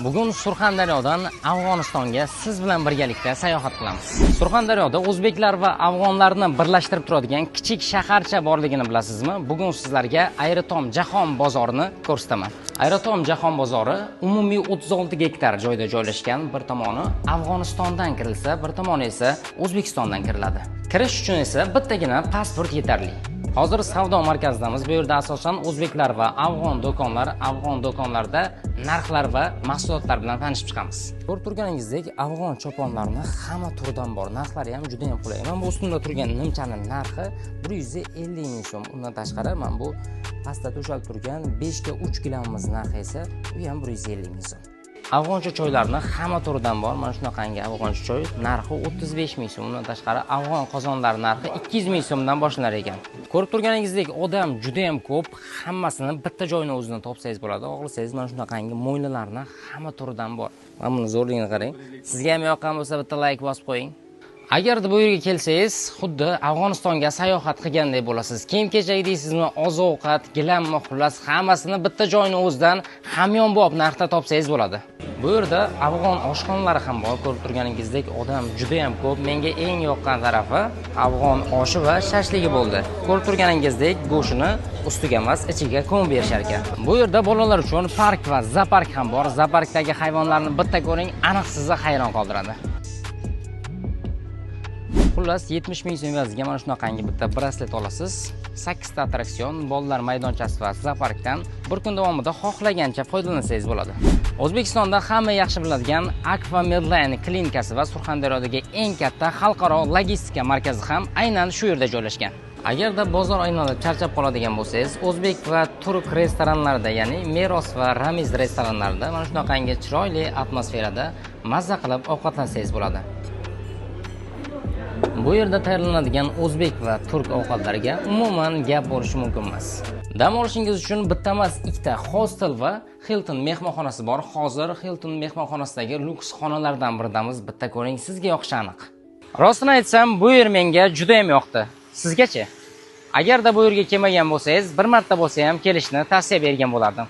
Bugun Surxondaryodan Afg'onistonga siz bilan birgalikda sayohat qilamiz. Surxondaryoda o'zbeklar va afg'onlarni birlashtirib turadigan kichik shaharcha borligini bilasizmi? Bugun sizlarga Ayritom jahon bozorini ko'rsataman. Ayritom jahon bozori umumiy 36 gektar joyda joylashgan. Bir tomoni Afg'onistondan kirilsa, bir tomoni esa O'zbekistondan kiriladi. Kirish uchun esa bittagina pasport yetarli. Hozir savdo markazidamiz. Bu yerda asosan o'zbeklar va afg'on do'konlar, afg'on do'konlarida narxlar va mahsulotlar bilan tanishib chiqamiz. Ko'rib turganingizdek, afg'on choponlarini hamma turidan bor. Narxlari ham juda ham qulay. Mana bu ustimda turgan nimchani narxi 150 ming so'm. Undan tashqari, mana bu pastda to'shalib turgan 5 ga 3 gilamimiz narxi esa u ham 150 ming so'm. Afg'oncha choylarni hamma turidan bor. Mana shunaqangi afg'oncha choy narxi 35 ming so'm. Undan tashqari, afg'on qozonlari narxi 200 ming so'mdan boshlanar ekan. Ko'rib turganingizdek, odam juda ham ko'p. Hammasini bitta joyni o'zidan topsangiz bo'ladi. Xohlasangiz, mana shunaqangi mo'ylalarni hamma turidan bor. Mana buni zo'rligini qarang. Sizga ham yoqqan bo'lsa, bitta layk bosib qo'ying. Agarda bu yerga kelsangiz, xuddi Afg'onistonga sayohat qilgandek bo'lasiz. Kiyim-kechak deysizmi, oziq-ovqat, gilammi, xullas, hammasini bitta joyni o'zidan hamyonbop narxda topsangiz bo'ladi. Bu yerda afg'on oshxonalari ham bor. Ko'rib turganingizdek, odam juda ham ko'p. Menga eng yoqqan tarafi afg'on oshi va shashligi bo'ldi. Ko'rib turganingizdek, go'shtini ustiga emas, ichiga ko'mib berishar ekan. Bu yerda bolalar uchun park va zoopark ham bor. Zooparkdagi hayvonlarni bitta ko'ring, aniq sizni hayron qoldiradi. Xullas, 70 ming so'm evaziga mana shunaqangi bitta braslet olasiz. 8 ta attraksion, bolalar maydonchasi va zooparkdan bir kun davomida xohlagancha foydalansangiz bo'ladi. O'zbekistonda hamma yaxshi biladigan Aqua Medline klinikasi va Surxondaryodagi eng katta xalqaro logistika markazi ham aynan shu yerda joylashgan. Agarda bozor aylanib charchab qoladigan bo'lsangiz, o'zbek va turk restoranlarida, ya'ni Meros va Ramiz restoranlarida mana shunaqangi chiroyli atmosferada mazza qilib ovqatlansangiz bo'ladi. Bu yerda tayyorlanadigan o'zbek va turk ovqatlariga umuman gap bo'lishi mumkin emas. Dam olishingiz uchun bitta emas, ikkita hostel va Hilton mehmonxonasi bor. Hozir Hilton mehmonxonasidagi lyuks xonalardan biridamiz. Bitta ko'ring, sizga yoqishi aniq. Rostini aytsam, bu yer menga juda ham yoqdi. Sizgachi? Agarda bu yerga kelmagan bo'lsangiz, bir marta bo'lsa ham kelishni tavsiya bergan bo'lardim.